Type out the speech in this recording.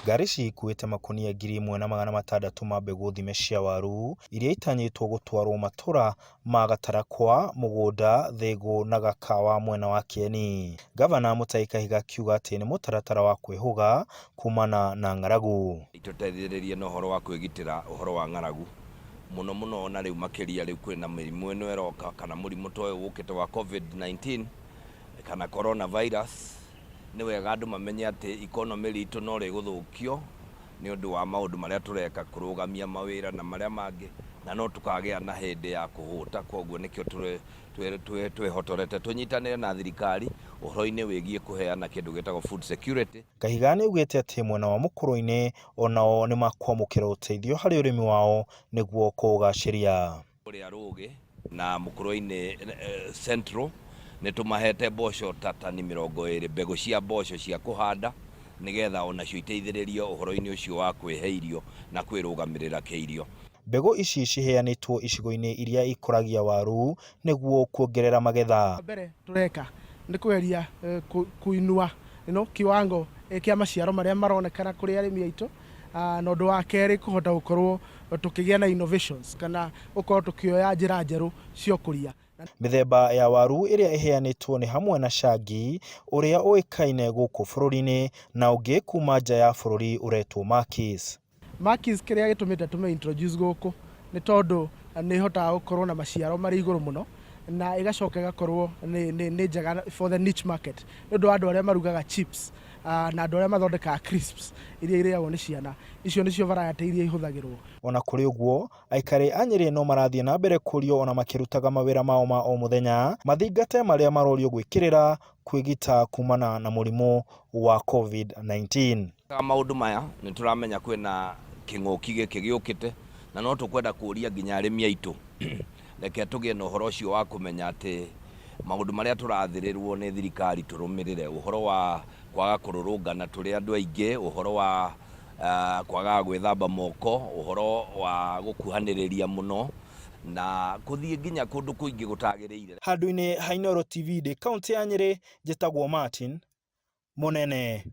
Ngari ici ikuĩte makũnia 1,600 ma mbegũ thime cia waru iria itanyĩtwo gũtwarwo matũra ma Gatarakwa, Mũgũnda, Thĩgũ na Gakawa mwena wa Kieni. Gavana Mutahi Kahiga akiuga atĩ nĩ mũtaratara wa kwĩhũga kumana na ng'aragu. Itũteithĩrĩrie na ũhoro wa kwĩgitĩra ũhoro wa ng'aragu mũno mũno, ona rĩu makĩria rĩu kwĩna mĩrimũ ĩno ĩroka, kana mũrimũ ta ũyũ wũkĩte wa COVID-19 kana coronavirus. Nĩ wega andũ mamenye atĩ economy ritũ no rĩgũthũkio nĩ ũndũ wa maũndũ marĩa tũreka, kũrũgamia mawĩra na marĩa mangĩ, na no tũkagĩa na hĩndĩ ya kũhũta. Koguo nĩkĩo twĩhotorete tũnyitanĩre na thirikari ũhoro-inĩ wĩgiĩ kũheana kĩndũ gĩtagwo food security. Kahiga nĩaugĩte atĩ mwena wa Mũkũrũ-inĩ onao nĩmakwamũkĩra ũteithio harĩ ũrĩmi wao nĩguo kũũgacĩria. Kũrĩa Rũgĩ na Mũkũrũ-inĩ Central nĩ tũmahete mboco ta tani 20, mbegũ cia mboco cia kũhanda, nĩgetha onacio iteithĩrĩrie ũhoro-inĩ ũcio wa kwĩhe irio na kwĩrũgamĩrĩra kĩirio. Mbegũ ici ciheanĩtwo icigo-inĩ iria ikũragia waru nĩguo kuongerera magetha. Mbere tũreka nĩ kũgeria kuinua kiwango kĩa maciaro marĩa maronekana kũrĩ arĩmi aitũ, na ũndũ wa kerĩ kũhota gũkorwo tũkĩgĩa na innovations kana gũkorwo tũkĩoya njĩra njerũ cia ũkũria. Mĩthemba ya waru ĩrĩa ĩheanĩtwo nĩ hamwe na cangi ũrĩa ũĩkaine gũkũ bũrũri-inĩ na ũngĩ kuma nja ya bũrũri ũretwo Makis. Makis, kĩrĩa gĩtũmĩte tũme introduce gũkũ nĩ tondũ nĩ ĩhotaga gũkorwo na maciaro marĩ igũrũ mũno, na ĩgacoka ĩgakorwo nĩ njega for the niche market nĩ ũndũ wa andũ arĩa marugaga chips na andũ arĩa mathondekaga crisps iria irĩagwo nĩ ciana. Icio nĩcio variety iria ihũthagĩrwo. Ona kũrĩ ũguo, aikari a Nyĩrĩ no marathiĩ na mbere kũrio ona makĩrutaga mawĩra mao ma o mũthenya mathingate marĩa marorio gwĩkĩrĩra kwĩgita kumana na mũrimũ wa COVID-19. Maũndũ maya nĩ tũramenya kwĩna kĩng'ũki gĩkĩ gĩũkĩte, na no tũkwenda kũria nginya arĩmi aitũ, reke tũgĩe na ũhoro ũcio wa kũmenya atĩ maũndũ marĩa tũrathĩrĩrwo nĩ thirikari tũrũmĩrĩre, ũhoro wa kwaga kũrũrũngana tũrĩ andũ aingĩ, ũhoro wa kwagaga gwĩthamba moko, ũhoro wa gũkuhanĩrĩria mũno na kũthiĩ nginya kũndũ kũingĩ gũtagĩrĩire. Handũ-inĩ ha Inooro TV ndĩ kaũntĩ ya Nyĩrĩ, njĩtagwo Martin Mũnene.